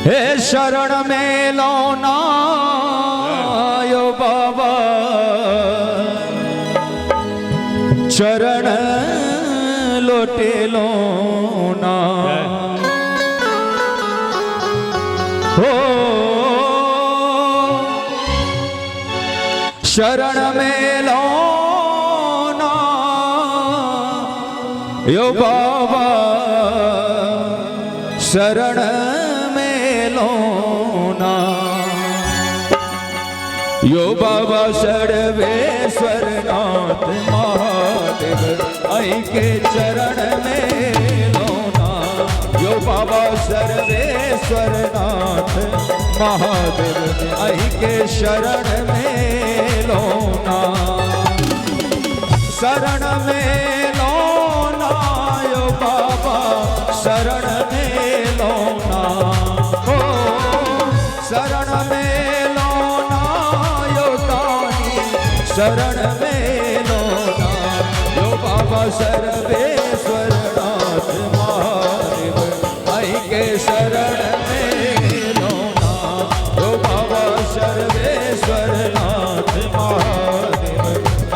हे शरण में लो ना यो बाबा, चरण लोटे लो ना। हो शरण में लो ना यो बाबा, शरण में लो ना। यो बाबा सर्वेश्वर नाथ महादेव, आई के चरण में लो ना। यो बाबा सर्वेश्वर नाथ महादेव, आई के शरण में लो ना। शरण में लो ना यो बाबा, शरण में लो ना। हो शरण में लो ना यो दानी, शरण में लो ना। यो बाबा सर्वेश्वर नाथ महादेव, आई के शरण में लो ना। यो बाबा सर्वेश्वर नाथ महादेव,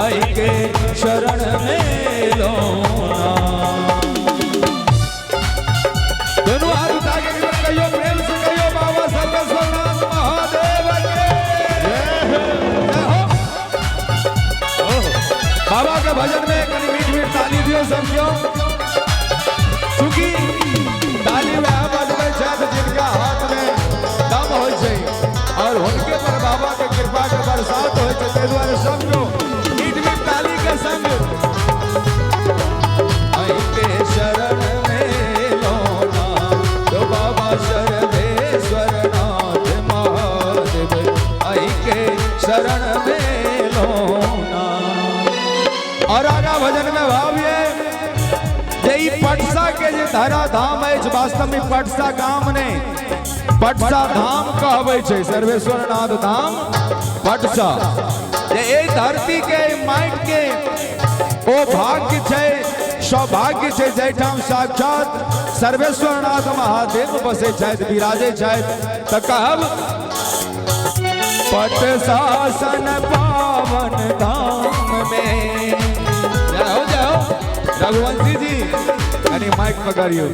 आई के शरण में लो ना। दोनों हाथ उठा के कहियो, प्रेम से कहियो बाबा सर्वेश्वर नाथ महादेव के जय हो। बाबा के भजन में कनी मीठ मीठ ताली दियो सब क्यों, चूंकि ताली वह बजबै छथि जिनका हाथ में दम होइ छै और हुनके पर बाबा के कृपा के बरसात होइ छै, ताहि दुआरे सब क्यों मीठ मीठ ताली के संग आई के शरण में लो ना। तो बाबा सर्वेश्वर नाथ महादेव, आई के शरण में लो ना। और आगा भजन में भाव ये जे ई पटसा के जे धरा धाम अछि, वास्तव में पटसा गाम ने पटसा धाम कहबै छै, सर्वेश्वर नाथ धाम पटसा। जे एहि धरती के माटि के ओ भाग्य छै, सौभाग्य छै, जाहिठाम साक्षात सर्वेश्वर नाथ महादेव बसै छथि, विराजै छथि। तऽ कहब पटसासन पावन धाम में। जय हो जय हो रघुवंशी जी, कनी माइक पकड़ियो।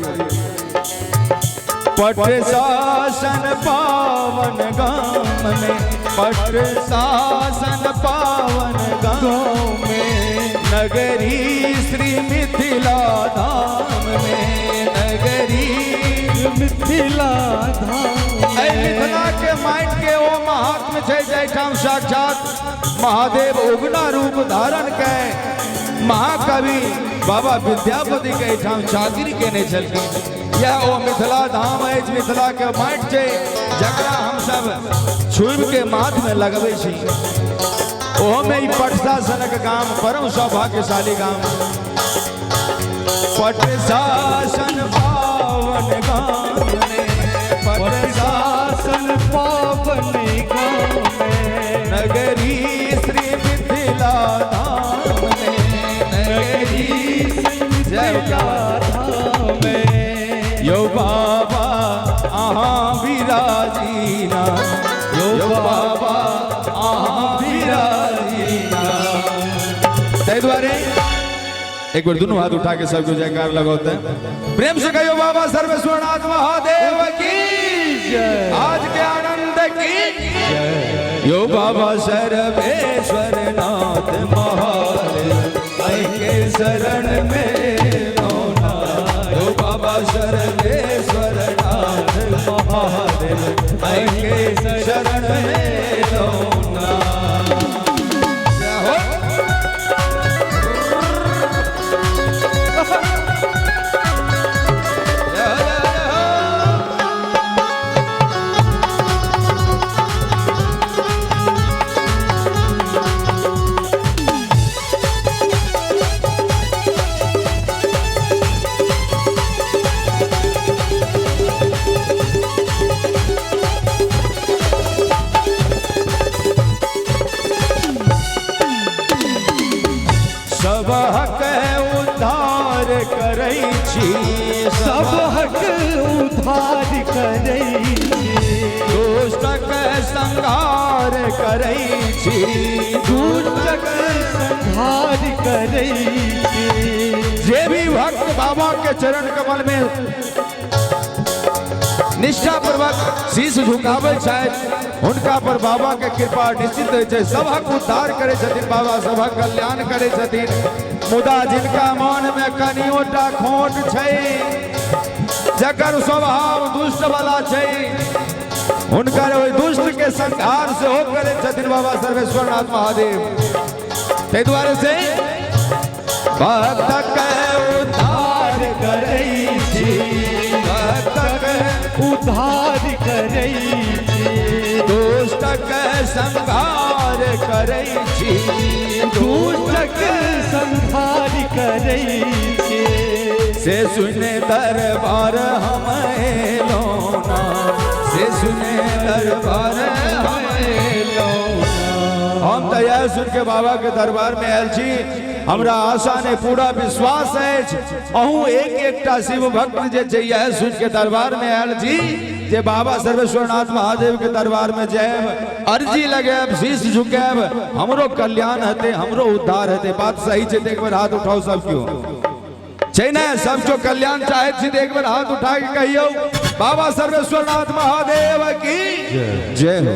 पटसासन पावन गाम में, पटसासन पावन गाम में, नगरी श्री मिथिला धाम में, नगरी मिथिला धाम। एहि मिथिला के माटि के ओ महात्म्य छै जाहिठाम साक्षात महादेव उगना रूप धारण के महाकवि बाबा विद्यापति के एहिठाम चाकरी केने छलखिन। यह ओ मिथिला धाम अछि, मिथिला के माटि छै जकरा हमसब छुबि के माथ में लगबै छी। ओहोमे ई पटसा सनक गाम परम सौभाग्यशाली गाम। पटसासन पावन गाम में, पटसासन पावन गाम में, नगरी श्री मिथिला धाम में, नगरी जय धाम में। यो बाबा अहाँ विराजीना, यो बाबा अहाँ विराजीना। ताहि दुआरे एक बार दोनों हाथ उठा के सबको जयकार लगाते हैं, प्रेम से कहियो बाबा सर्वेश्वर नाथ महादेव की जय, आज के आनंद की जय। यो बाबा सर्वेश्वर नाथ महादेव, आई के शरण में लो ना। यो बाबा सर्वेश्वर नाथ महादेव, आई के शरण में लो ना। जय हो। जय हो, जय हो। सबहक उद्धार करै छी, सबहक उद्धार करै छी। छी। दुष्टक संहार करै छी। जे भी भक्त बाबा के चरण कमल में निष्ठा पूर्वक शीश झुकाबै छथि, हुनका पर बाबा के कृपा निश्चित होइ छै। सभक उद्धार करै छथिन बाबा, सभक कल्याण करै छथिन। मुदा जिनका मन में कनियोटा खोट छै, जकर स्वभाव दुष्ट वाला छै, हुनकर ओहि दुष्ट के संहार सेहो करै छथिन बाबा सर्वेश्वर नाथ महादेव। ताहि दुआरे से भक्त के उद्धार करै छी, भक्त के उद्धार करै छी। दुष्ट के संहार करै छी, दुष्टक संहार करै छी। से सुने दरबार हम एलौं ना, से सुने दरबार हम एलौं। हम तऽ इएह सुन के बाबा के दरबार में आयल छी। हमरा आशा ने पूरा विश्वास अछि, अहूँ एक एकटा शिव भक्त जे छै इएह सुन के दरबार में आयल छी जे बाबा सर्वेश्वरनाथ महादेव के दरबार में जायब, अर्जी लगायब, शीश झुकायब, हमरो कल्याण हेतै, हमरो उद्धार हेतै। बात सही छै तऽ एक बेर हाथ उठाउ सब केओ। छै ने सब केओ कल्याण चाहै छी तऽ एक बेर हाथ उठा के कहियौ बाबा सर्वेश्वरनाथ महादेव की जय हो।